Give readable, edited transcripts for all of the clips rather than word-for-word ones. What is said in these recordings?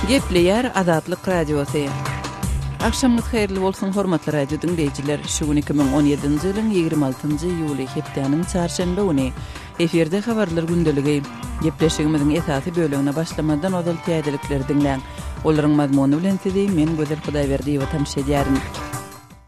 Gepleýär Azatlyk Radiosy. Agşamyňyz haýyrly bolsun, hormatly radio diňleýjiler! Şu gün 2017-nji ýylyň 26-njy iýuly, hepdäniň çarşenbe güni. Efirde habarlar gündeligi. Gepleşigimiziň esasy bölegine başlamazdan ozal täzelikleri diňläň. Olaryň mazmuny bilen sizi men Gözel Hudaýberdiýewa tanyş edýärin.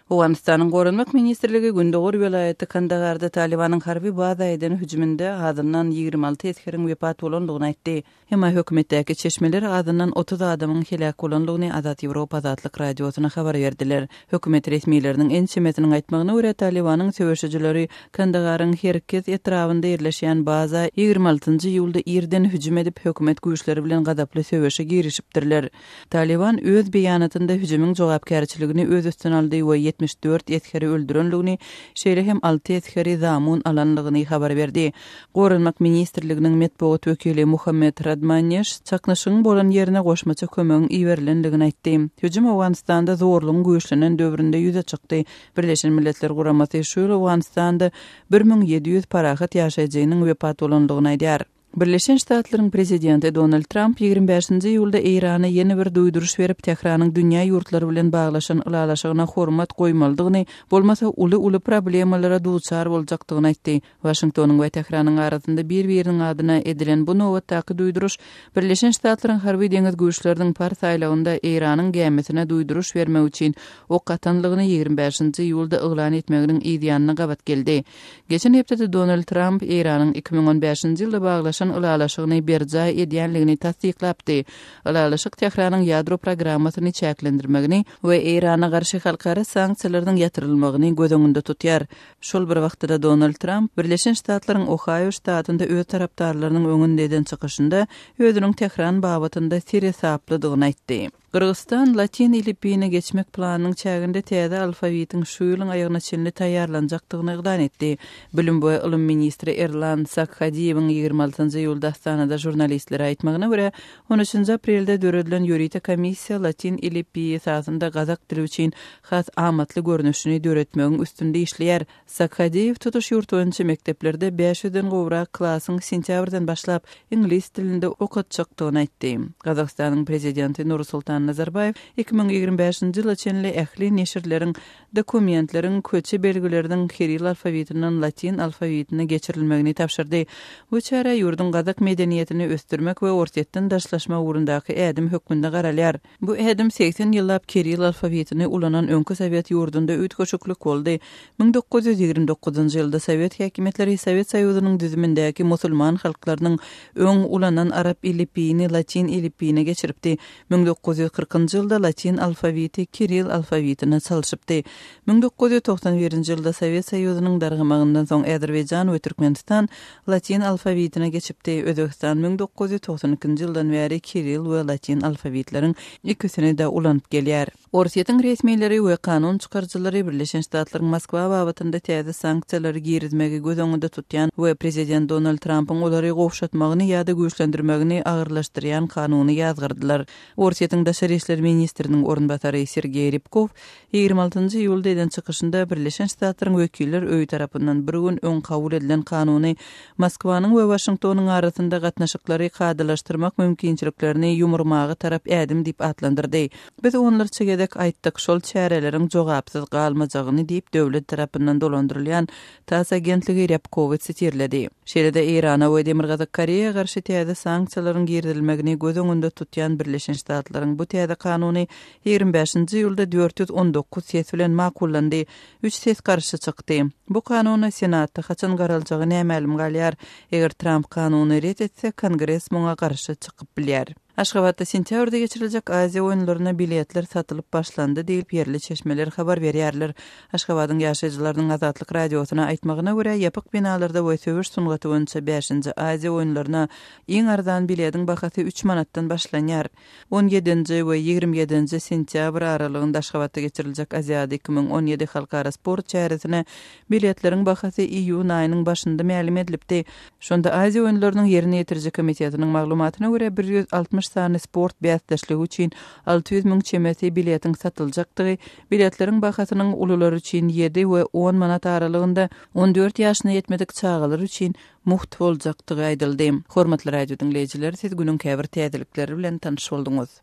Owganystanyň Goranmak ministrligi gündogar welaýaty Kandagarda Talybanyň harby baza eden hüjüminde azyndan 26 esgeriň wepat bolandygyny aýtdy. Emma hökümetdäki çeşmeler azyndan 30 adamyň heläk bolandygyny Azat Ýewropa Azatlyk Radiosyna habar berdiler. Hökümet resmileriniň ençemesiniň aýtmagyna görä, Talybanyň söweşijileri Kandagaryň Herkez etrabynda ýerleşýän baza 26 iýulda irden hüjüm edip, hökümet güýçleri bilen gazaply söweşe girişipdirler. Talyban öz beýanatynda hüjümiň jogapkärçiligini öz üstüne aldy we 74 esgeri öldürendigini, şeýle hem alty esgeri zamun alandygyny habar berdi. Goranmak ministrliginiň metbugat wekili Muhammet Radmaneş çaknyşygyň bolan ýerine goşmaça kömegiň iberilendigini aýtdy. Hüjüm Owganystanda zorlugyň güýçlenen döwründe ýüze çykdy. Birleşen Milletler Guramasy şu ýyl Owganystanda 1700 parahat ýaşaýjynyň wepat bolandygyny aýdýar. Birleşen Ştatlaryň prezidenti Donald Tramp 25-nji iýulda Eýrana ýene bir duýduryş berip, Tähranyň dünýä ýurtlary bilen baglaşan ylalaşygyna hormat goýmalydygyny, bolmasa uly-uly problemalara duçar boljakdygyny aýtdy. Waşingtonyň we Tähranyň arasynda bir-biriniň adyna edilen bu nobatdaky duýduryş Birleşen Ştatlaryň harby-deňiz güýçleriniň Pars aýlagynda Eýranyň gämisine duýduryş bermek üçin ok atanlygyny 25-nji iýulda yglan etmeginiň yzýanyna gabat geldi. Geçen hepdede Donald Tramp Eýranyň 2015-nji ýylda baglaşan ylalaşygyny berjaý edýänligini tassyklapdy. Ylalaşyk Tähranyň ýadro programmasyny çäklendirmegini we Eýrana garşy halkara sanksiýalarynyň ýatyrylmagyny göz öňünde tutýar. Şol bir wagtda-da Donald Tramp Birleşen Ştatlaryň Ohaýo ştatynda öz tarapdarlarynyň öňünde eden çykyşynda özüniň Tähran babatynda seresaplydygyny aýtdy. Gyrgyzystan latyn elipbiýine geçmek planynyň çäginde täze alfawitiň şu ýylyň aýagyna çenli taýýarlanjakdygyny yglan etdi. Bilim we ylym ministri Erlan Sakhadiýewiň 26 iýulda Astanada žurnalistlere aýtmagyna görä, on üçünji aprelde döredilen ýörite komissiýa latyn elipbiýi esasynda gazak dili üçin has amatly görnüşini döretmegiň üstünde işleýär. Sakhadiýew tutuş ýurt boýunça mekdeplerde bäş ýüzden gowrak klasyň sentýabrdan başlap iňlis dilinde okatjakdygyny aýtdy. Gazagystanyň prezidenti Nursultan Nazarbaýew 2025-nji ýyla çenli ähli neşirleriň, dokumentleriň, köçe belgileriniň kirill alfawitinden latyn alfawitine geçirilmegini tabşyrdy. Bu çärä ýurduň gazak medeniýetini ösdürmek we Orsýetden daşlaşmak ugrundaky ädim hökmünde garalýar. Bu ädim 80 ýyllap kirill alfawitini ulanan öňki sowet ýurdunda üýtgeşiklik boldy. 1929-njy ýylda sowet häkimiýetleri Sowet Soýuzynyň düzümindäki musulman halklarynyň öň ulanan arap elipbiýini latyn elipbiýine geçiripdi. 1940-njy ýylda latyn alfawiti kirill alfawitine çalşypdy. 1991-nji ýylda Sowet Soýuzynyň dargamagyndan soň Azerbaýjan we Türkmenistan Latyn alfawitine geçipdi. Özbegistan 1992-nji ýyldan bäri kirill we latyn alfawitleriň ikisini-de ulanyp gelýär. Orsýetiň resmileri we kanun çykaryjylary Birleşen Ştatlaryň Moskwa babatynda täze sanksiýalary girizmegi göz öňünde tutýan we prezident Donald Trampyň olary gowşatmagyny ýa-da güýçlendirmegini agyrlaşdyrýan kanuny ýazgardylar. Orsýetiň daşary işler ministriniň orunbasary Sergeý Rýabkow 26 iýulda eden çykyşynda Birleşen Ştatlaryň Wekiller öýi tarapyndan bir gün öň kabul edilen kanuny Moskwanyň we Waşingtonyň arasynda gatnaşyklary kadalaşdyrmak mümkinçiliklerini ýumurmaga tarap ädim diýip atlandyrdy. Biz onlarça gezek aýtdyk, şol çäreleriň jogapsyz galmajagyny diýip, döwlet tarapyndan dolandyrylýan TASS agentligi Rýabkowy sitirledi. Şeýle-de Eýrana we Demirgazyk Koreýa garşy täze sanksiýalaryň girizilmegini göz öňünde tutýan Birleşen Ştatlaryň bu täze kanuny 25-nji iýulda 419 ses bilen makullandy, üç ses garşy çykdy. Bu kanuna Senatda haçan garaljagy nämälim galýar. Eger Tramp kanuny ret etse, Kongres muňa garşy çykyp bilýär. Aşgabatda sentýabrda geçiriljek Aziýa oýunlaryna biletler satylyp başlandy diýlip, ýerli çeşmeler habar berýärler. Aşgabadyň ýaşaýjylarynyň Azatlyk Radiosyna aýtmagyna görä, ýapyk binalarda we söweş sungaty boýunça bäşinji Aziýa oýunlaryna iň arzan bilediň bahasy üç manatdan başlanýar. On ýedinji we 27-nji sentýabr aralygynda Aşgabatda geçiriljek Aziada 2017 halkara sport çäresine biletleriň bahasy iýun aýynyň başynda mälim edilipdi. Şonda Aziýa oýunlarynyň ýerine ýetiriji komitetiniň maglumatyna görä, 160 sany sport bäsdeşligi üçin 600 müň çemesi biletiň satyljakdygy, biletleriň bahasynyň ulular üçin ýedi we on manat aralygynda, 14 ýaşyna ýetmedik çagalar üçin mugt boljakdygy aýdyldy. Hormatly radio diňleýjiler, siz günüň käbir täzelikleri bilen tanyş bolduňyz.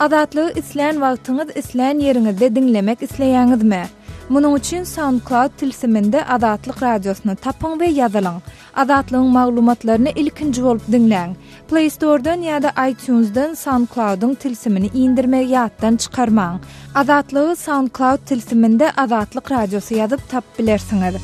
Azatlygy islän wagtyňyz, islän ýeriňizde diňlemek isleýäňizmi? Munuň üçin SoundCloud tilsiminde Azatlyk Radiosyny tapyň we ýazylyň. Azatlygyň maglumatlaryny ilkinji bolup diňläň. Play Store-dan ýa-da iTunes-dan SoundCloud-yň tilsimini indirmegi ýatdan çykarmaň. Azatlygy SoundCloud tilsiminde Azatlyk Radiosy ýazyp tapyp bilersiňiz.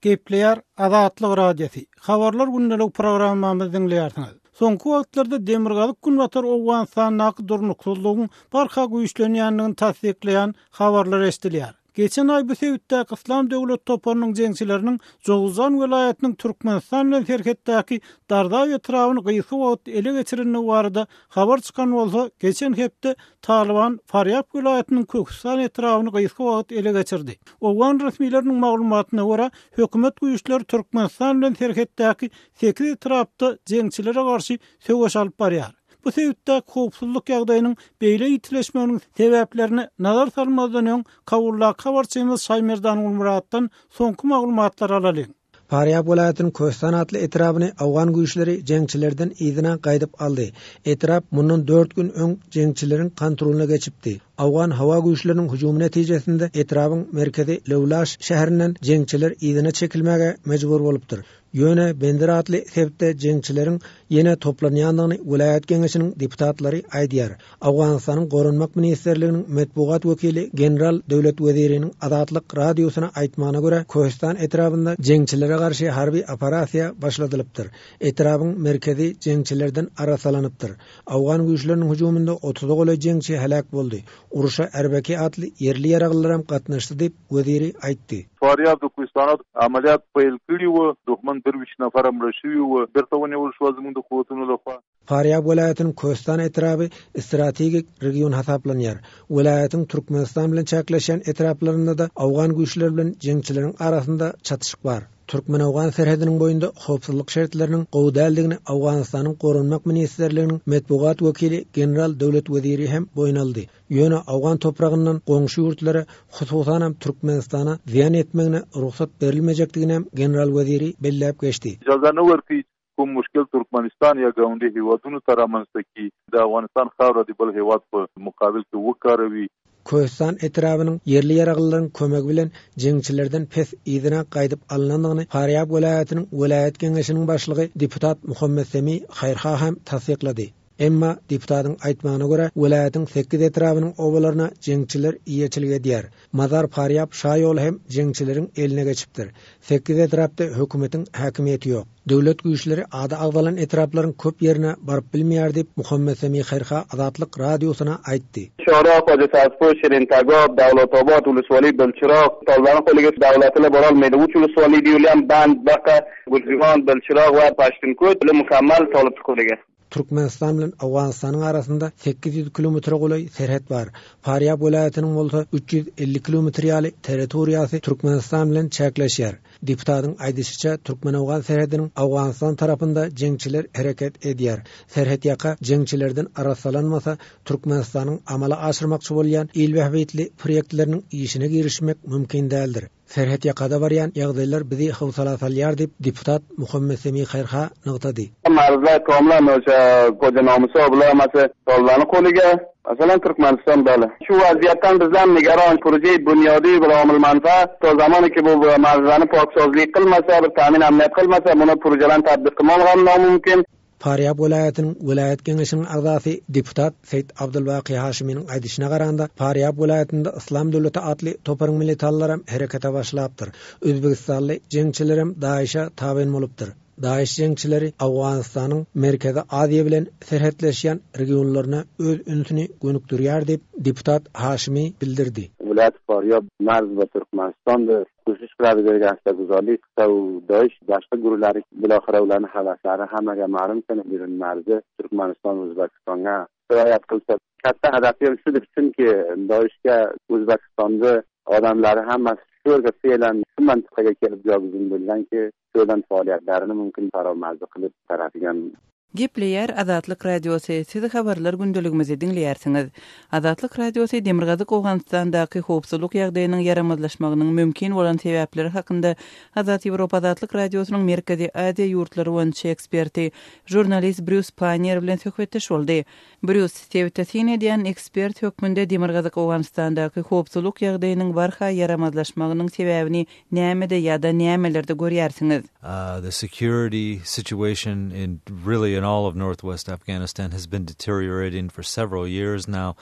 Gepleýär Azatlyk Radiosy. Habarlar gündelik programmamyzy diňleýärsiňiz. Soňky wagtlarda demirgazyk-günbatar Owganystandaky durnuksyzlygyň barha güýçlenýändigini tassyklaýan habarlar eşidilýär. Geçen aý bu sebitdäki Yslam döwleti toparynyň jeňçileriniň Jowuzjan welaýatynyň Türkmenistan bilen serhetdäki Dardaw etrabyny gysga wagt ele geçirendigi barada habar çykan bolsa, geçen hepde Talyban Farýab welaýatynyň Köhüstan etrabyny gysga wagt ele geçirdi. Owgan resmileriniň maglumatyna görä, hökümet güýçleri Türkmenistan bilen serhetdäki sekiz etrapda jeňçilere garşy söweş alyp barýar. Bu sebitdäki howpsuzlyk ýagdaýynyň beýle ýitileşmeginiň sebäplerine nazar salmazdan öň, Kabuldaky habarçymyz Şaýmerdan Gulmyratdan soňky maglumatlary alalyň. Farýab welaýatynyň Köstan atly etrabyny owgan güýçleri jeňçilerden yzyna gaýdyp aldy. Etrap mundan dört gün öň jeňçileriň kontrolyna geçipdi. Owgan howa güýçleriniň hüjümi netijesinde etrabyň merkezi Lewlaş şäherinden jeňçiler yzyna çekilmäge mejbur bolupdyr. Ýöne Bender atly sebitde jeňçileriň ýene toplanýandygyny welaýat geňeşiniň deputatlary aýdýar. Owganystanyň Goranmak ministrliginiň metbugat wekili general Döwlet Weziriniň Azatlyk Radiosyna aýtmagyna görä, Köhistan etrabynda jeňçilere garşy harby operasiýa başladylypdyr. Etrabyň merkezi jeňçilerden arassalanypdyr. Owgan güýçleriniň hüjüminde otuza golaý jeňçi heläk boldy. Urşa Erbeki atly ýerli ýaraglylaram gatnaşdy diýip, Weziri aýtdy. فاریاب د کوهستانات عملیات پیل کړي وو، دښمن 23 نفره مړه شوي وو، بیرته ونیول شول زموږ د قوتونو له خوا. Farýab welaýatynyň Köstan etraby strategik region hasaplanýar. Welaýatyň Türkmenistan bilen çäkleşýän etraplarynda-da owgan güýçleri bilen jeňçileriň arasynda çatyşyk bar. Türkmen-owgan serhediniň boýunda howpsuzlyk şertleriniň gowy däldigini Owganystanyň Goranmak ministrliginiň metbugat wekili general Döwlet Weziri hem boýun aldy. Ýöne owgan topragyndan goňşy ýurtlara, hususanam Türkmenistana zyýan ýetmegine rugsat berilmejekdiginem general Weziri belläp geçdi. اجازه نه ورکوي کوم مشکل ترکمنستان یا ګاونډي هیوادونو ته رامنځته کړي، د افغانستان خاوره د بل هیواد په مقابل کې وکاروي. Köhistan etrabynyň ýerli ýaraglylaryň kömegi bilen jeňçilerden pes yzyna gaýdyp alnandygyny Farýab welaýatynyň welaýat geňeşiniň başlygy deputat Muhammet Semi Haýrha hem tassyklady. Emma, deputatyň aýtmagyna görä, welaýatyň sekiz etrabynyň obalaryna jeňçiler eýeçilik edýär. Mazar-Farýab şaýoly hem jeňçileriň eline geçipdir. Sekiz etrapda hökümetiň häkimiýeti ýok. Döwlet güýçleri ady agzalan etraplaryň köp ýerine baryp bilmeýär diýip, Muhammet Semi Haýrha Azatlyk Radiosyna aýtdy. Şora, Hoja Sazpoş, Şirin-Tagap, Dawlatobat, Uluswali, Bilçirak, Tolbanyň qo'liga davlatini borolmaydi. Uch ulusvali deyilgan Band, Baqa, Gulzigon, Bilçiroq va Pashtunkut mukammal tolibni qo'liga. Türkmenistan bilen Owganystanyň arasynda 800 kilometre golaý serhet bar. Farýab welaýatynyň bolsa 350 kilometr ýaly territoriýasy Türkmenistan bilen çäkleşýär. Deputatyň aýdyşyça, türkmen-owgan serhediniň Owganystan tarapynda jeňçiler hereket edýär. Serhetýaka jeňçilerden arassalanmasa, Türkmenistanyň amala aşyrmakçy bolýan il bähbitli proýektleriniň işine girişmek mümkin däldir. Serhet ýakada barýan ýagdaýlar bizi howsala salýar diýip, deputat Muhammet Semi Haýrha nygtady. Marzlar tomlan o'sha Xo'ja Nomusa oblamasi toliblarni qo'liga, masalan, Turkmaniston bali. Shu vaziyatdan bizlar nigaron Purjey bunyodiy bir omil manfaat to zamoniki bu marzlarni poksozlik qilmasa, bir ta'min amniyat qilmasa, buni purjalarni tatbiq qilmoq ham nomumkin. Farýab welaýatynyň welaýat geňeşiniň agzasy deputat Seýit Abdulbaky Haşymynyň aýdyşyna garanda, Farýab welaýatynda Yslam döwleti atly toparyň militanlaram herekete başlapdyr. Özbegistanly jeňçilerem DAIŞ-e tabyn bolupdyr. DAIŞ jeňçileri Owganystanyň Merkezi Aziýa bilen serhetleşýän regionlaryna öz ünsüni gönükdirýär diýip, deputat Haşymy bildirdi. Welaýat Farýab marz ba Türkmenistandyr. Ko'shish qiladi bu yerga avtoguzarlik qilsa u DAIŞ boshqa guruhlari biloxira ularni havaslari hammaga ma'lum marzi Turkmaniston O'zbekistonga sirayat qilsa katta hadafi ham shudir chunki DAIŞga O'zbekistonni odamlari hammasi shu yerga fe'lan shu mintaqaga kelib joyguzin bo'lganki shu yerdan faoliyatlarini mumkin taromazi qilib tarafiga. Gepleýär Azatlyk Radiosy, Siz habarlar gündeligimizi diňleýärsiňiz. Azatlyk Radiosy Demirgazyk Owganystandaky howpsuzlyk ýagdaýynyň ýaramazlaşmagynyň mümkin bolan sebäpleri hakynda Azat Ýewropa Azatlyk Radiosynyň Merkezi Aziýa ýurtlary boýunça eksperti, žurnalist Brýus Panniýer bilen söhbetdeş boldy. Brýus, sebite syn edýän ekspert hökmünde Demirgazyk Owganystandaky howpsuzlyk ýagdaýynyň barha ýaramazlaşmagynyň sebäbini nämede ýa-da nämelerde görýärsiňiz? The security situation in really in all of northwest Afghanistan has been deteriorating for several years now.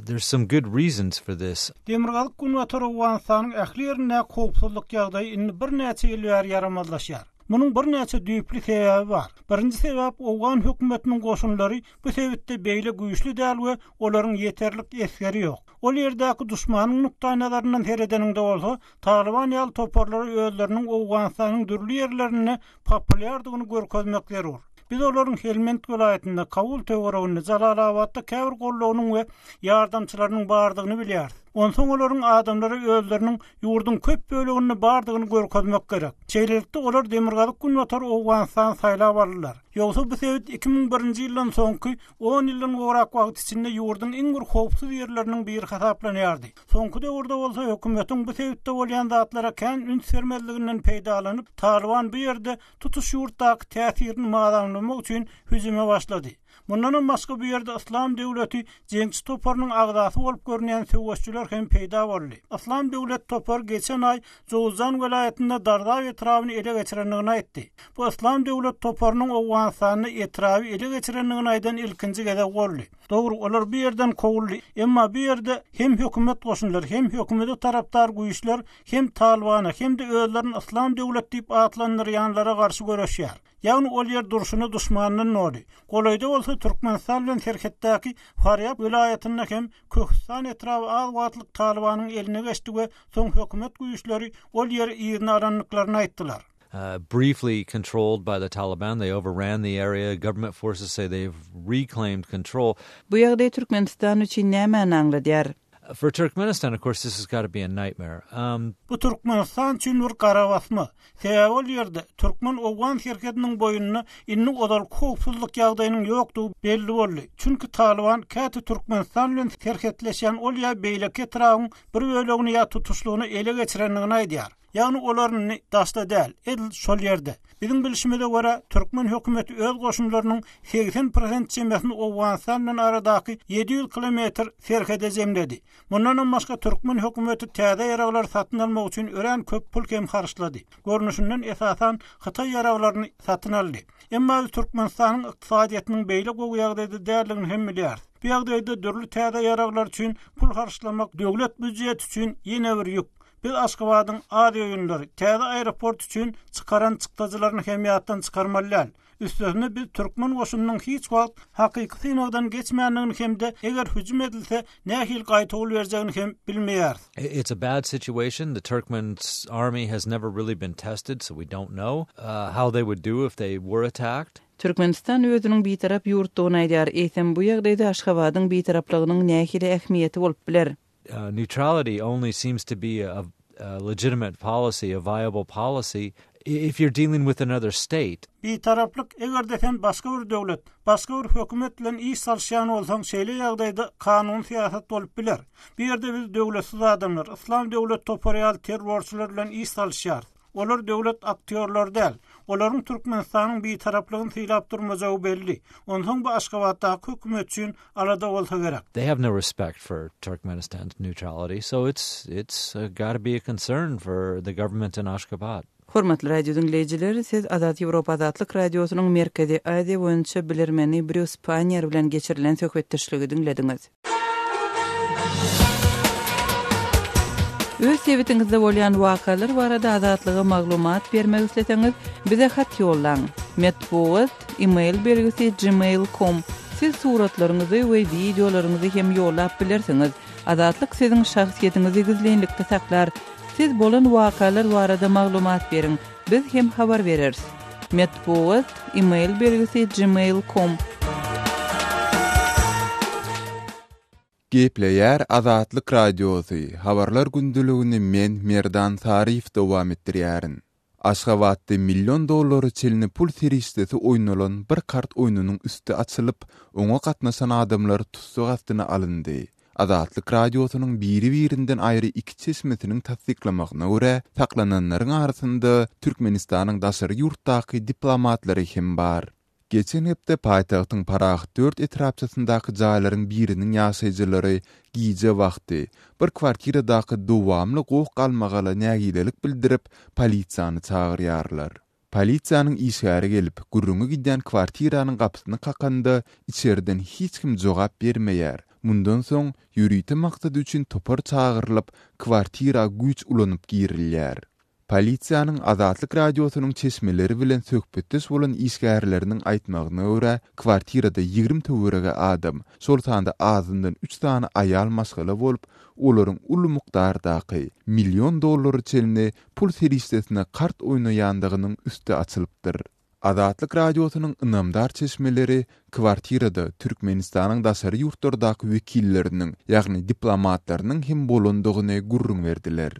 There's some good reasons for this. Demirgazyk-Günbatar Owganystanyň ähli ýerindäki howpsuzlyk ýagdaýy indi birnäçe ýyl bäri ýaramazlaşýar. Munuň birnäçe düýpli sebäbi bar. Birinji sebäp owgan hökümetiniň goşunlary bu sebitde beýle güýçli däl we olaryň ýeterlik esgeri ýok. Ol ýerdäki duşmanyň nukdaýnazaryndan seredeniňde bolsa, Talyban ýaly toparlara özleriniň Owganystanyň dürli ýerlerinde populýardygyny görkezmek zerur. Biz olaryň Helmend welaýatynda, Kabul töwereginde, Jalalabatda käbir goldawynyň we ýardamçylarynyň bardygyny bilýäris. Onsoň olaryň adamlara özleriniň ýurduň köp böleginde bardygyny görkezmek gerek. Şeýlelikde, olar demirgazyk-günbatar Owganystany saýlap aldylar. Ýogsa bu sebit 2001-nji ýyldan soňky on ýyldan gowrak wagt içinde ýurduň iň bir howpsuz ýerleriniň biri hasaplanýardy. Soňky döwürde bolsa hökümetiň bu sebitde bolýan zatlara kän üns bermezliginden peýdalanyp, Talyban bu ýerde tutuş ýurtdaky täsirini mazamlamak üçin hüjüme başlady. Mundanam başga bu ýerde Yslam döwleti jeňçi toparynyň agzasy bolup görünýän söweşçiler hem peýda boldy. Yslam döwleti topary geçen aý Jowuzjan welaýatynda Darzab etrabyny ele geçirendigini aýtdy. Bu Yslam döwleti toparynyň Owganystanda etraby ele geçirendigini aýdan ilkinji gezegi boldy. Dogry, olar bu ýerden kowuldy, emma bu ýerde hem hökümet goşunlary, hem hökümete tarapdar güýçler hem Talybana, hem-de özlerini Yslam döwleti diýip atlandyrýanlara garşy göreşýär. Ýagny ol ýer durşuna duşmandan doly. Golaýda bolsa Türkmenistan bilen serhetdäki Farýab welaýatynda hem Köhüstan etraby az wagtlyk Talybanyň eline geçdi we soň hökümet güýçleri ol ýeri yzyna alandyklaryny aýtdylar. Briefly controlled by the Taliban, they overran the area, government forces say they've reclaimed control. Bu ýagdaý Türkmenistan üçin nämäni aňladýar? For Turkmenistan, of course, this has got to be a nightmare. Bu Türkmenistan üçin bir garabasma. Sebäbi ol ýerde, türkmen-owgan serhediniň boýunda indi ozalky howpsuzlyk ýagdaýynyň ýokdugy belli boldy. Çünki Talyban käte Türkmenistan bilen serhetleşýän ol ýa beýleki etrabyň bir bölegini ýa tutuşlygyna ele geçirendigini aýdýar. Ýagny olar indi daşda däl, edil şol ýerde. Biziň bilşimize görä, türkmen hökümeti öz goşunlarynyň 80 prosent çemesini Owganystan bilen aradaky 700 kilometr serhede jemledi. Mundanam başga türkmen hökümeti täze ýaraglary satyn almak üçin örän köp pul hem harçlady. Görnüşinden esasan hytaý ýaraglaryny satyn aldy. Emma biz Türkmenistanyň ykdysadyýetiniň beýle gowy ýagdaýda däldigini hem bilýäris. Bu ýagdaýda dürli täze ýaraglar üçin pul harçlamak döwlet býujeti üçin ýene bir ýük. Biz Aşgabadyň Aziýa oýunlary, täze aeroport üçin çykaran çykdajylaryny hem ýatdan çykarmaly däl. Üstesine biz türkmen goşunynyň hiç wagt hakyky synagdan geçmändigini hem-de eger hüjüm edilse nähili gaýtawul berjegini hem bilmeýäris. It's a bad situation. The Turkmen army has never really been tested, so we don't know how they would do if they were attacked. Türkmenistan özüniň bitarap ýurtdugyny aýdýar. Eýsem, bu ýagdaýda Aşgabadyň bitaraplygynyň nähili ähmiýeti bolup biler? Neutrality only seems to be a legitimate policy, a viable policy if you're dealing with another state. Bitaraplyk, eger-de sen başga bir döwlet, başga bir hökümet bilen iş salyşýan bolsaň, şeýle ýagdaýda kanuny syýasat bolup biler. Bu ýerde biz döwletsiz adamlar, Yslam döwlet topary ýaly terrorçylar bilen iş salyşýarys. Olar döwlet aktýorlary däl. Olaryň Türkmenistanyň bitaraplygyny sylap durmajagy belli. Onsoň bu Aşgabatdaky hökümet üçin alada bolsa gerek. They have no respect for Turkmenistan's neutrality, so it's it's gotta be a concern for the government in Ashgabat. Hormatly radio diňleýjiler, siz Azat Ýewropa Azatlyk Radiosynyň Merkezi Aziýa boýunça bilermeni Brýus Panniýer bilen geçirilen söhbetdeşligi diňlediňiz. Öz sebitiňizde bolýan wakalar barada Azatlyga maglumat bermek isleseňiz, bize hat ýollaň. Metbugat, e-mail belgisi gmail com. Siz suratlaryňyzy we wideolaryňyzy hem ýollap bilersiňiz. Azatlyk siziň şahsyýetiňizi gizlinlikde saklar. Siz bolan wakalar barada maglumat beriň, biz hem habar bereris. Metbugat, e-mail belgisi gmail com. Gepleýär Azatlyk Radiosy, Habarlar gündeligini men, Merdan Saryýew dowam etdirýärin. Aşgabatda million dollara çenli pul serişdesi oýnalan bir kart oýnunyň üsti açylyp, oňa gatnaşan adamlar tussag astyna alyndy. Azatlyk Radiosynyň biri-birinden aýry iki çeşmesiniň tassyklamagyna görä, saklananlaryň arasynda Türkmenistanyň daşary ýurtdaky diplomatlary hem bar. Geçen hepde paýtagtyň Parahat dört etrapçasyndaky jaýlaryň biriniň ýaşaýjylary gije wagty bir kwartiradaky dowamly goh-galmagala nägilelik bildirip, polisiýany çagyrýarlar. Polisiýanyň işgäri gelip, gürrüňi gidýän kwartiranyň gapysyny kakanda, içeriden hiç kim jogap bermeýär. Mundan soň, ýörite maksat üçin topar çagyrylyp, kwartira güýç ulanyp girilýär. Polisiýanyň Azatlyk Radiosynyň çeşmeleri bilen söhbetdeş bolan işgärleriniň aýtmagyna görä, kwartirada 20 töweregi adam, şol sanda azyndan üç sany aýal maşgala bolup, olaryň uly mukdardaky, million dollara çenli pul serişdesine kart oýnaýandygynyň üsti açylypdyr. Azatlyk Radiosynyň ynamdar çeşmeleri kwartirada Türkmenistanyň daşary ýurtlardaky wekilleriniň, ýagny diplomatlarynyň hem bolandygyny gürrüň berdiler.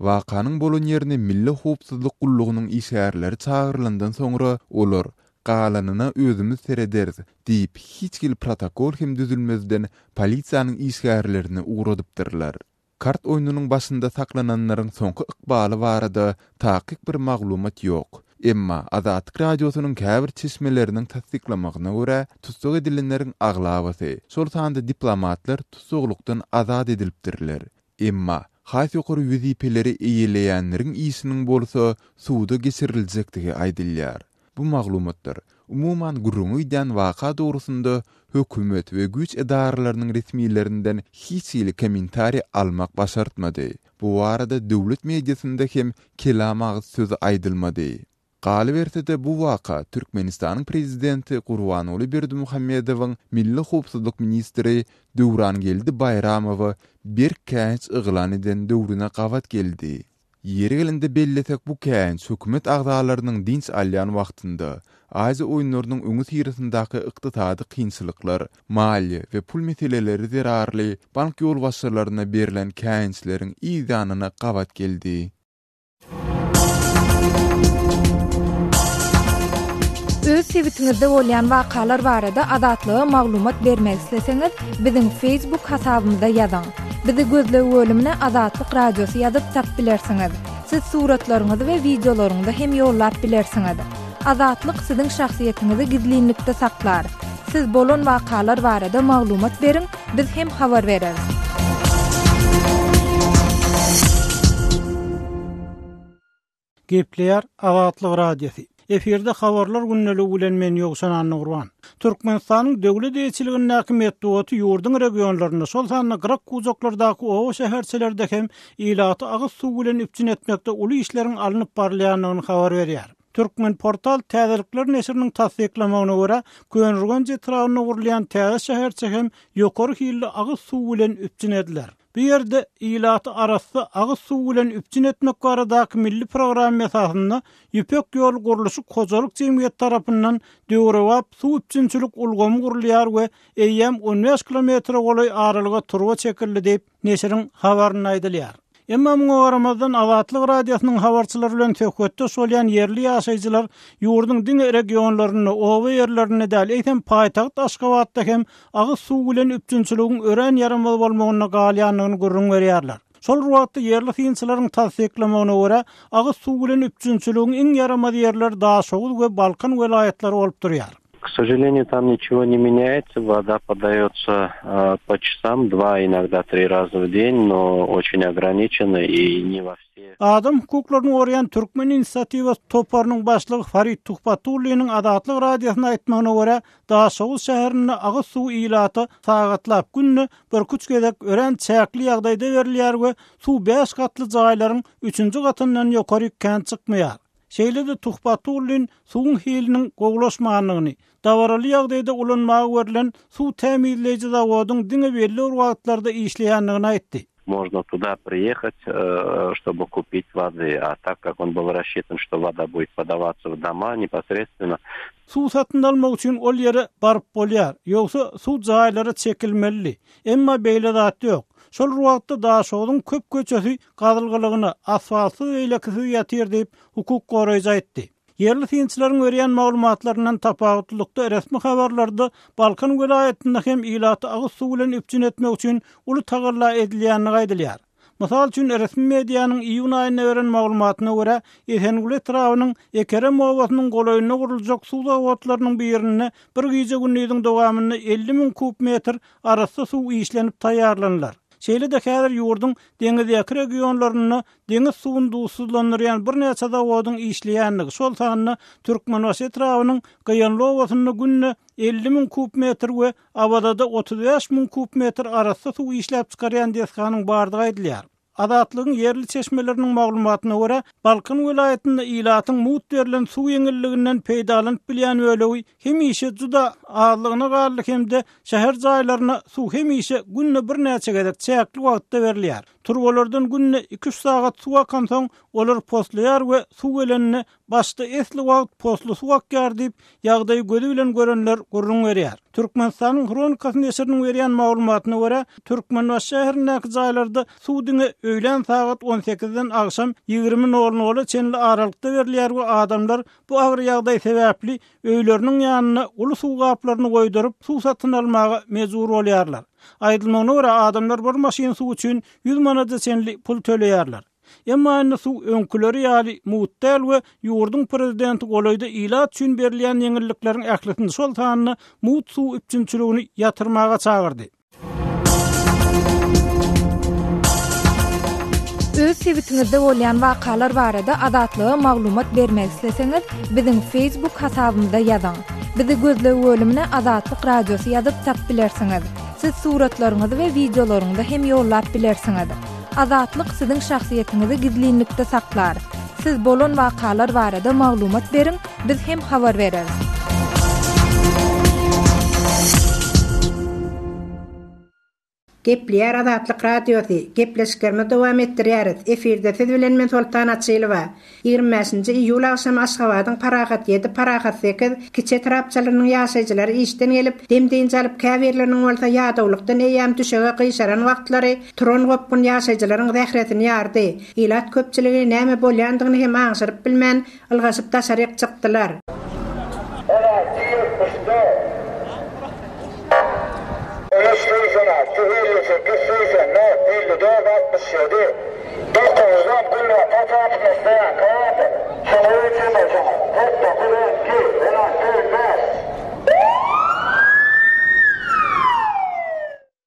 Wakanyň bolan ýerine Milli howpsuzlyk gullugynyň işgärleri çagyrylandan soňra, olar, Galanyna özümiz serederis diýip, hiç hili protokol hem düzülmezden polisiýanyň işgärlerini ugradypdyrlar. Kart oýnunyň başynda saklananlaryň soňky ykbaly barada takyk bir maglumat ýok. Emma Azatlyk Radiosynyň käbir çeşmeleriniň tassyklamagyna görä, tussag edilenleriň aglabasy, şol sanda diplomatlar tussaglykdan azat edilipdirler. Emma, has ýokary wezipeleri eýeleýänleriň işiniň bolsa suda geçiriljekdigi aýdylýar. Bu maglumatlar, umuman gürrüňi gidýän waka dogrusynda hökümet we güýç edaralarynyň resmilerinden hiç hili kommentariý almak başartmady. Bu barada döwlet mediasynda hem kelam agyz söz aýdylmady. Galyberse-de, bu waka Türkmenistanyň prezidenti Gurbanguly Berdimuhamedowyň milli howpsuzlyk ministri Döwrangeldi Baýramowa berk käýinç yglan eden döwrüne gabat geldi. Ýeri gelende bellesek, bu käýinç hökümet agzalarynyň dynç alýan wagtynda, Aziýa oýunlarynyň öňüsyrasyndaky ykdysady kynçylyklar, maliýe we pul meseleleri zerarly bank ýolbaşçylaryna berlen käýinçleriň yz ýanyna gabat geldi. Öz sebitiňizde bolýan wakalar barada Azatlyga maglumat bermek isleseňiz, biziň Facebook hasabymyza ýazyň. Bizi gözleg bölümine Azatlyk Radiosy ýazyp tap bilersiňiz. Siz suratlaryňyzy we wideolaryňyzy hem ýollap bilersiňiz. Azatlyk siziň şahsyýetiňizi gizlinlikde saklar. Siz bolan wakalar barada maglumat beriň, biz hem habar bereris. Gepleýär Azatlyk Radiosy. Efirde habarlar gündeligi bilen men Ýowşan Annagurban. Türkmenistanyň döwlet eýeçiligindäki metbugaty ýurduň regionlarynda, şol sanda gyrak-bujaklardaky oba-şäherçelerde hem ilaty agyz suwy bilen üpjün etmekde uly işleriň alnyp barylýandygyny habar berýär. Türkmenportal täzelikler neşiriniň tassyklamagyna görä, Köneürgenç etrabynda gurulýan täze şäherçe hem ýokary hilli agyz suwy bilen üpjün ediler. Bu ýerde ilaty arassa agyz suwy bilen üpjün etmek baradaky milli programma esasynda Ýüpek ýoly gurluşyk hojalyk jemgyýeti tarapyndan döwrebap suw üpjünçilik ulgamy gurulýar we eýýäm on bäş kilometre golaý aralyga turba çekildi diýip, neşiriň habarynda aýdylýar. Emma muňa garamazdan, Azatlyk Radiosynyň habarçylary bilen söhbetdeş bolýan ýerli ýaşaýjylar ýurduň diňe regionlarynda, oba ýerlerinde däl, eýsem paýtagt Aşgabatda hem agyz suwy bilen üpjünçiligiň örän ýaramaz bolmagynda galýandygyny gürrüň berýärler. Şol bir wagtda, ýerli synçylaryň tassyklamagyna görä, agyz suwy bilen üpjünçiligiň iň ýaramaz ýerleri Daşoguz we Balkan welaýatlary bolup durýar. K сожалению, там ничего не меняется. Вода подается по часам, два, иногда три раза в день, но очень ограниченно и не во все. Adam hukuklaryny goraýan Türkmen inisiatiwasy toparynyň başlygy Farid Tuhbatulliniň Azatlyk Radiosyna aýtmagyna görä, Daşoguz şäherinde agyz suwy ilata sagatlap, günde birküç gezek örän çäkli ýagdaýda berilýär we suw bäş gatly jaýlaryň üçünji gatyndan ýokaryk kän çykmaýar. Şeýle-de Tuhbatullin suwuň hiliniň gowulaşmandygyny, dabaraly ýagdaýda ulanmaga berlen suw tämizleýji zawodyň diňe belli bir wagtlarda işleýändigini aýtdy. Можно туда приехать, чтобы купить воды, а так как он был рассчитан, что вода будет подаваться в дома непосредственно. Suw satyn almak üçin ol ýere baryp bolýar, ýogsa suw jaýlara çekilmelidi. Emma beýle zat ýok. Şol bir wagtda Daşogzuň köp köçesi gazylgylygyna, asfaltsyz beýlekisiz ýatyr diýip, hukuk goraýjy aýtdy. Ýerli synçylaryň berýän maglumatlaryndan tapawutlylykda resmi habarlarda Balkan welaýatynda hem ilaty agyz suw bilen üpjün etmek üçin uly tagalla edilýändigi aýdylýar. Mysal üçin, resmi medianyň iýun aýynda beren maglumatyna görä, Esenguly etrabynyň Ekerem obasynyň golaýynda guruljak suw zawodlarynyň birinde bir gije-gündiziň dowamynda 50 müň kub metr arassa suw işlenip taýýarlanylar. Şeýle-de häzir ýurduň deňizýaka regionlarynda deňiz suwuny duzsuzlandyrýan birnäçe zawodyň işleýändigi, şol sanda Türkmenbaşy etrabynyň Gyýanly obasynda günde 50 müň kub metr we Awazada 35 müň kub metr arassa suw işläp çykarýan desganyň bardygy aýdylýar. Azatlygyň ýerli çeşmeleriniň maglumatyna görä, Balkan welaýatynda ilatyň mugt berlen suw ýeňilliginden peýdalanyp bilýän bölegi hemişe juda azlygyna galdy hem-de şäher jaýlaryna suw hemişe günde birnäçe gezek çäkli wagtda berilýär. Turbalardan günde iki-üç sagat suw akansoň, olar poslaýar we suw gelende başda esli wagt posly suw akýar diýip, ýagdaýy gözi bilen görenler gürrüň berýär. Türkmenistanyň Hronikasy neşiriniň berýän maglumatyna görä, Türkmenbaşy şäherindäki jaýlarda suw diňe öýlän sagat on sekizden agşam 20 nol nola çenli aralykda berilýär we adamlar bu agyr ýagdaý sebäpli öýleriniň ýanynda uly suw gaplaryny goýduryp, suw satyn almaga mejbur bolýarlar. Aýdylmagyna görä, adamlar bir maşyn suw üçin 100 manada çenli pul töleýärler. Emma indi suw öňküleri ýaly mugt däl we ýurduň prezidenti golaýda ilat üçin berilýän ýeňillikleriň ählisini, şol sanda mugt suw üpjünçiligini ýatyrmaga çagyrdy. Öz sebitiňizde bolýan wakalar barada Azatlyga maglumat bermek isleseňiz, biziň Facebook hasabymyza ýazyň. Bizi gözleg bölümine Azatlyk Radiosy ýazyp tap bilersiňiz. Siz suratlaryňyzy we wideolaryňyzy hem ýollap bilersiňiz. Azatlyk siziň şahsyýetiňizi gizlinlikde saklar. Siz bolan wakalar barada maglumat beriň, biz hem habar bereris. Gepleýär Azatlyk Radiosy, Gepleşiklerimizi dowam etdirýäris. Efirde siz bilen men Soltan Açylowa. 25-nji iýul agşamy Aşgabadyň Parahat ýedi, Parahat sekiz, kiçi etrapçalarynyň ýaşaýjylary işden gelip, dem-dynç alyp, käbirleriniň bolsa ýadawlykdan eýýäm düşege gyşaran wagtlary turan gopgun ýaşaýjylaryň zähresini ýardy. Ilat köpçüligi näme bolýandygyny hem aňşyryp bilmän, ylgaşyp daşaryk çykdylar. 16 74. 13 86 58 84 54 67 910 Günbatar Türkmenistan Kawata Şoňa öçürme şoňa 49 12 16 55.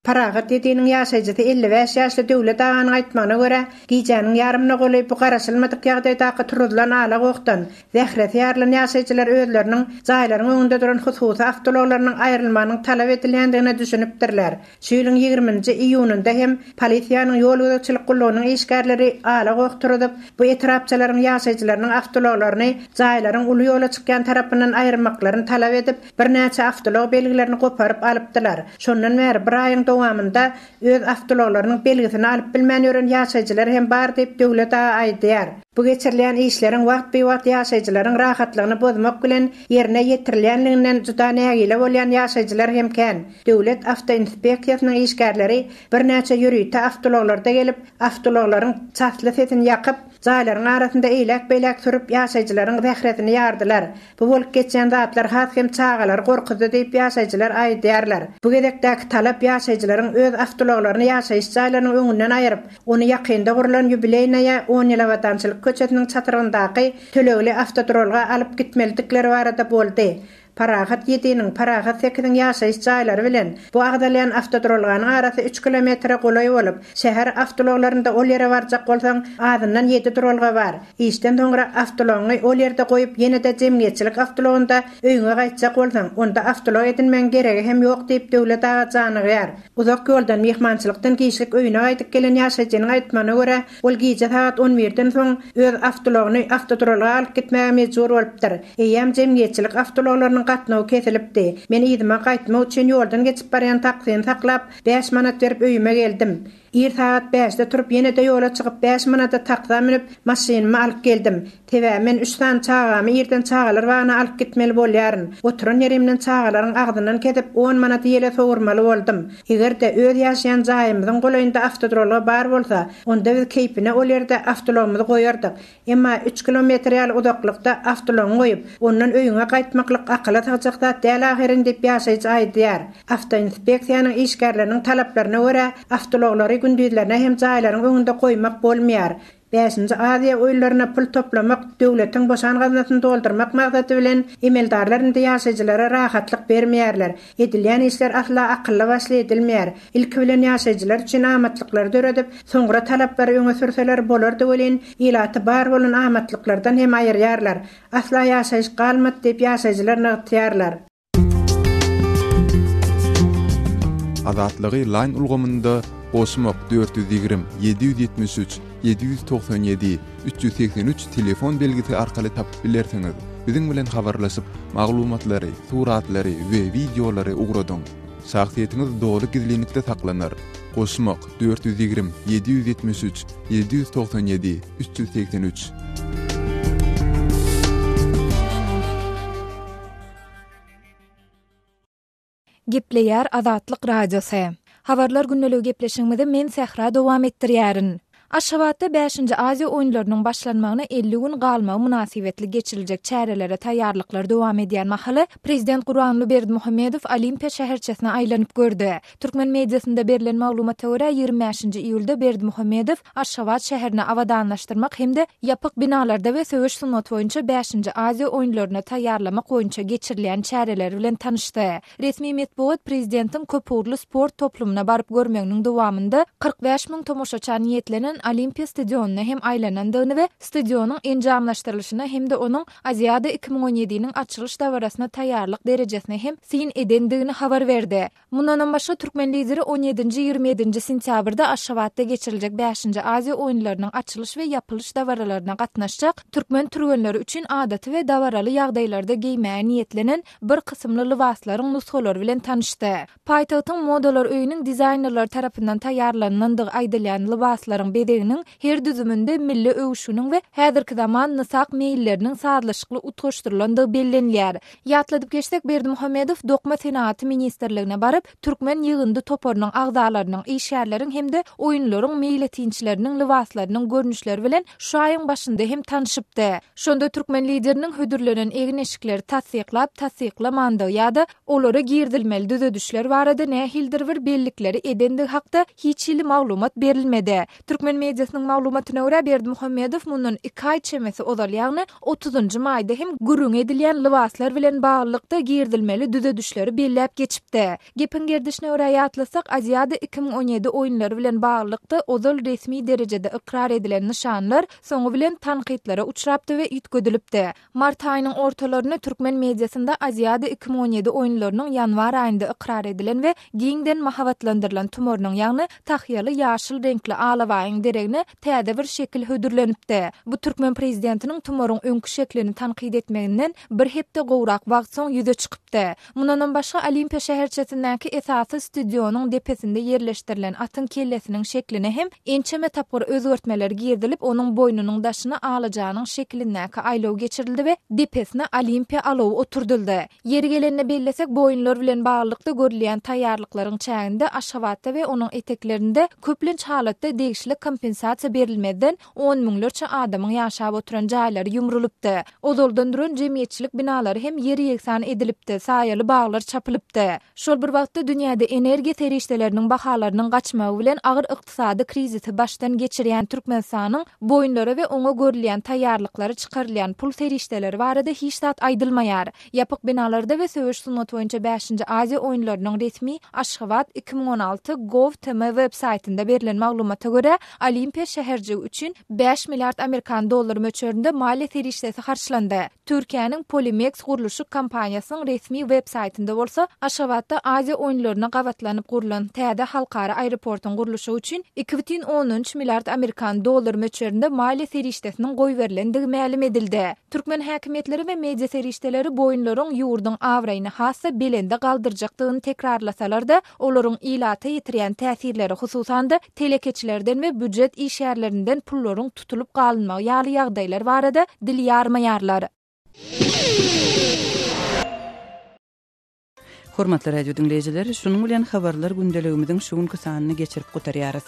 Parahat Ýediniň ýaşaýjysy 55 ýaşly Döwlet aganyň aýtmagyna görä, gijäniň ýarymyna golaý bu garaşylmadyk ýagdaýdaky turuzylan ala-gohdan zähresi ýarylan ýaşaýjylar özleriniň jaýlaryň öňünde duran hususy awtoulaglarynyň aýrylmagynyň talap edilýändigine düşünipdirler. Şu ýylyň ýigriminji iýunynda hem polisiýanyň ýol gözegçilik gullugynyň işgärleri ala-goh turuzyp, bu etrapçalaryň ýaşaýjylarynyň awtoulaglaryny jaýlaryň uly ýola çykýan tarapyndan aýyrmaklaryny talap edip, Birnäçe awtoulag belgilerini goparyp alypdylar. Şondan bäri bir aýyň dowamynda öz awtoulaglarynyň belgisini alyp bilmän ýören ýaşaýjylar hem bar diýip, Döwlet aga aýdýar. Bu geçirilýän işleriň wagt-biwagt ýaşaýjylaryň rahatlygyny bozmak bilen ýerine ýetirilýänliginden juda nägile bolýan ýaşaýjylar hem kän. Döwlet awtoinspeksiýasynyň işgärleri birnäçe ýörite awtoulaglarda gelip, awtoulaglaryň çasly sesini ýakyp, jaýlaryň arasynda eýläk-beýläk sürüp, ýaşaýjylaryň zähresini ýardylar. Bu bolup geçýän zatlar has hem çagalary gorkuzdy diýip ýaşaýjylar aýdýarlar. Bu gezekdäki talap ýaşaýjylaryň öz awtoulaglaryny ýaşaýyş jaýlarynyň öňünden aýyryp, ony ýakynda gurlan Ýubileýnaýa on ýyl abadançylyk köçesiniň çatrygyndaky tölegli awtoduralga alyp gitmelidikleri barada boldy. Parahat ýediniň, Parahat sekiziň ýaşaýyş jaýlary bilen bu agzalýan awtoduralganyň arasy üç kilometre golaý bolup, şäher awtoulaglarynda ol ýere barjak bolsaň, azyndan ýedi duralga bar. Işden soňra awtoulagyňy ol ýerde goýup, ýene-de jemgyýetçilik awtoulagynda öýüňe gaýtjak bolsaň, onda awtoulag edinmegiň geregi hem ýok diýip, Döwlet aga janygýar. Uzak ýoldan, myhmançylykdan giçlik öýüne gaýdyp gelen ýaşaýjynyň aýtmagyna görä, ol gije sagat on birden soň öz awtoulagyny awtoduralga alyp gitmäge mejbur bolupdyr. Eýýäm jemgyýetçilik awtoulaglarynyň gatnawy kesilipdi. Men yzyma gaýtmak üçin ýoldan geçip barýan taksini saklap, bäş manat berip öýüme geldim. Ir sagat bäşde turup ýene-de ýola çykyp bäş manada taksa münüp maşynymy alyp geldim. Sebäbi men üç sany çagamy irden çagalar bagyna alyp gitmeli bolýaryn. Oturan ýerimden çagalaryň agzyndan kesip on manady ýele sowurmaly boldum. Eger-de öz ýaşaýan jaýymyzyň golaýynda awtoduralga bar bolsa, onda biz keýpine ol ýerde awtoulagymyzy goýardyk. Emma üç kilometr ýaly uzaklykda awtoulagyňy goýup, ondan öýüňe gaýtmaklyk akyla sygjak zat däl ahyryn diýip ýaşaýjy aýdýar. Awtoinspeksiýanyň işgärleriniň talaplaryna görä, awtoulaglary gündizlerine hem jaýlaryň öňünde goýmak bolmaýar. Bäşinji Aziýa oýunlaryna pul toplamak, döwletiň boşan gaznasyny doldurmak maksady bilen, emeldarlar indi ýaşaýjylara rahatlyk bermeýärler. Edilýän işler asla akylly-başly edilmeýär. Ilki bilen ýaşaýjylar üçin amatlyklary döredip, soňra talaplary öňe sürseler bolardy welin, ilaty bar bolan amatlyklardan hem aýyrýarlar. Asla ýaşaýyş galmady diýip ýaşaýjylar nygtaýarlar. Azatlygy Line ulgamynda goşmak 420 773 797 383 telefon belgisi arkaly tapyp bilersiňiz. Biziň bilen habarlaşyp, maglumatlary, suratlary we wideolary ugradyň. Şahsyýetiňiz doly gizlinlikde saklanar. Goşmak 420 773 797 383. Gepleýär Azatlyk Radiosy. Habarlar gündeligi gepleşigimizi men Sähra dowam etdirýärin. Aşgabatda bäşinji Aziýa oýunlarynyň başlanmagyna 50 gün galmagy mynasybetli geçiriljek çärelere taýýarlyklar dowam edýän mahaly, Prezident Gurbanguly Berdimuhamedow Olimpiýa şäherçesine aýlanyp gördi. Türkmen mediasynda berlen maglumata görä, 25-nji iýulda Berdimuhamedow Aşgabat şäherini abadanlaşdyrmak hem-de ýapyk binalarda we söweş sungaty boýunça bäşinji Aziýa oýunlaryna taýýarlamak boýunça geçirilýän çäreler bilen tanyşdy. Resmi metbugat prezidentiň köpugurly sport toplumyna baryp görmeginiň dowamynda 45 müň tomaşaça niýetlenen Olimpiýa stadionyna hem aýlanandygyny we stadionyň enjamlaşdyrylyşyna hem-de onuň Aziada 2017-niň açylyş dabarasyna taýýarlyk derejesine hem syn edendigini habar berdi. Mundanam başga, türkmen Lideri on ýedinji, 27 ýedinji sentýabrda Aşgabatda geçiriljek bäşinji Aziýa oýunlarynyň açylyş we ýapylyş dabaralaryna gatnaşjak türkmen türgenleri üçin adaty we dabaraly ýagdaýlarda geýmäge niýetlenen bir kysymly lybaslaryň nusgalary bilen tanyşdy. Paýtagtyň Modalar öýüniň dizaýnerleri tarapyndan taýýarlanylandygy aýdylýan lybaslaryň bezeginiň her düzüminde milli öwüşginiň we häzirki zaman nysak meýilleriniň sazlaşykly utgaşdyrylandygy bellenilýär. Ýatladyp geçsek, Berdimuhamedow Dokma senagaty ministrligine baryp, türkmen ýygyndy toparynyň agzalarynyň, işgärleriň hem-de oýunlaryň meýletinçileriniň lybaslarynyň görnüşleri bilen şu aýyň başynda hem tanşypdy. Şonda türkmen Lideriniň hödürlenen egin-eşikleri tassyklap-tassyklamandygy ýa-da olara girizilmeli düzedişler barada nähilidir bir bellikleri edendigi hakda hiç hili maglumat berilmedi. Türkmen mediasynyň maglumatyna görä, Berdimuhamedow mundan iki aý çemesi ozal, ýagny otuzynjy maýda hem gürrüňi edilýän lybaslar bilen baglylykda girizilmeli düzedişleri belläp geçipdi. Gepiň gerdişine görä ýatlasak, Aziada 2017 oýunlary bilen baglylykda ozal resmi derejede ykrar edilen nyşanlar soňy bilen tankytlara uçrapdy we üýtgedilipdi. Mart aýynyň ortalarynda türkmen mediasynda Aziada 2017 oýunlarynyň ýanwar aýynda ykrar edilen we giňden mahabatlandyrylan tumarynyň, ýagny tahýaly ýaşyl reňkli alabaýyň deregine täze bir şekil hödürlenipdi. Bu türkmen prezidentiniň tumaryň öňki şeklini tankyt etmeginden bir hepde gowrak wagt soň ýüze çykypdy. Mundanam başga Olimpiýa şäherçesindäki esasy stadionyň depesinde ýerleşdirilen atyň kellesiniň şekline hem ençeme tapgyr özgertmeler girizilip, onuň boýnunyň daşyna alajanyň şekilindäki aýlaw geçirildi we depesine Olimpiýa alawy oturdyldy. Ýeri gelende bellesek, bu oýunlar bilen baglylykda görülýän taýýarlyklaryň çäginde Aşgabatda we onuň eteklerinde köplenç halatda degişli kompensasiýa berilmezden on müňlerçe adamyň ýaşap oturan jaýlary ýumrulypdy. Ozaldan duran jemgyýetçilik binalary hem ýer-ýegsan edilipdi, saýaly baglar çapylypdy. Şol bir wagtda dünýäde energiýa serişdeleriniň bahalarynyň gaçmagy bilen agyr ykdysady krizisi başdan geçirýän Türkmenistanyň bu oýunlara we oňa görülýän taýýarlyklara çykarylýan pul serişdeleri barada hiç zat aýdylmaýar. Ýapyk binalarda we söweş sungaty boýunça bäşinji Aziýa oýunlarynyň resmi Aşgabat 2016 gov tm web saýtynda berlen maglumata görä, Olimpiýa şäherjigi üçin bäş milliard amerikan dollary möçberinde maliýe serişdesi harçlandy. Türkiýäniň Polimeks gurluşyk kompaniýasynyň resmi web saýtynda bolsa, Aşgabatda Aziýa oýunlaryna gabatlanyp gurlan täze halkara aeroportuň gurluşygy üçin 2,3 milliard amerikan dollary möçberinde maliýe serişdesiniň goýberilendigi mälim edildi. Türkmen häkimiýetleri we media serişdeleri bu oýunlaryň ýurduň abraýyny has-da belende galdyrjakdygyny tekrarlasalar-da, olaryň ilata ýetirýän täsirleri, hususan-da, telekeçilerden we býujet işgärlerinden pullaryň tutulyp galynmagy ýaly ýagdaýlar barada dil ýarmaýarlar. Hormatly radio diňleýjiler, şunuň bilen habarlar gündeligimiziň şu günki sanyny geçirip gutarýarys.